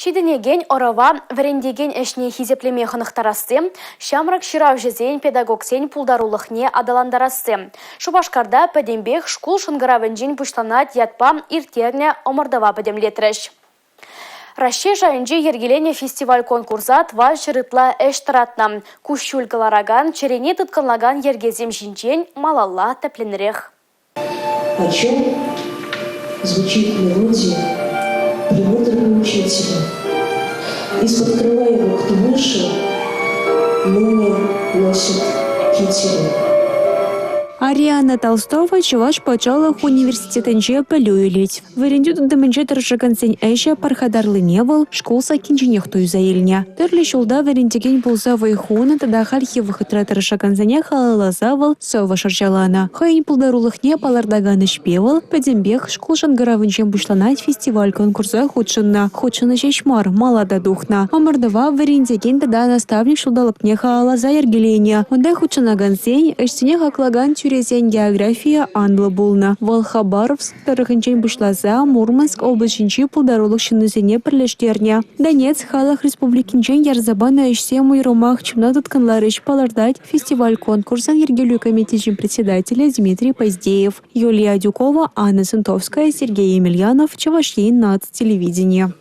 Ҫитӗнекен ӑрӑва вӗрентекен ӗҫне хисеплеме хӑнӑхтарасси, ҫамрӑк ҫыравҫӑсен, педагогсен пултарулӑхне аталантарасси. Шупашкарта пӗтӗмпех шкул шӑнкӑравӗнчен пуҫланать ятпа ирттернӗ ӑмӑртӑва пӗтӗмлетрӗҫ. Раҫҫей шайӗнче йӗркеленӗ фестиваль-конкурса 400 ытла ӗҫ тӑратнӑ. Куҫҫуль кӑларакан, чӗрене тыткӑнлакан йӗркесем ҫинчен малалла тӗплӗнрех. О чем звучит мелодия премудрого учителя? Из-под крыла его кто вышел, ныне носит кители. Ариана Толстова Чӑваш патшалӑх университетӗнче пӗлӳ илет. Вӗрентӳ тытӑмӗнче тӑрӑшакансен ӗҫӗ пархатарлине вӑл шкул саккинченех туйса илнӗ. Тӗрлӗ ҫулта вӗрентекен пулса вӑй хунӑ тата хальхи вӑхӑтра тӑрӑшакансене халалласа вӑл сӑвӑ шӑрҫаланӑ. Хӑйӗн пултарулӑхне палӑртакан ӗҫпе вӑл пӗтӗмпех шкул шӑнкӑравӗнчен пуҫланать фестиваль-конкурса хутшӑннӑ. Хутшӑннӑ ҫеҫ мар, мала та тухнӑ. Ӑмӑртӑва вӗрентекен тата наставник ҫулталӑкне халалласа йӗркеленӗ. Унта хутшӑнакансен, ӗҫсене хаклакан тӳресен географийӗ анлӑ пулнӑ. Вӑл Хабаровск тӑрӑхӗнчен пуҫласа Мурманск облаҫӗнчи пултарулӑх ҫыннисене пӗрлештернӗ. Донецк Халӑх Республикинчен ярса панӑ ӗҫсем уйрӑмах чуна тыткӑнларӗҫ, палӑртать фестиваль-конкурсӑн йӗркелӳ комитечӗн председателӗ Дмитрий Поздеев. Юлия Адюкова, Анна Сентовская, Сергей Емельянов, Чӑваш Ен наци телевиденийӗ.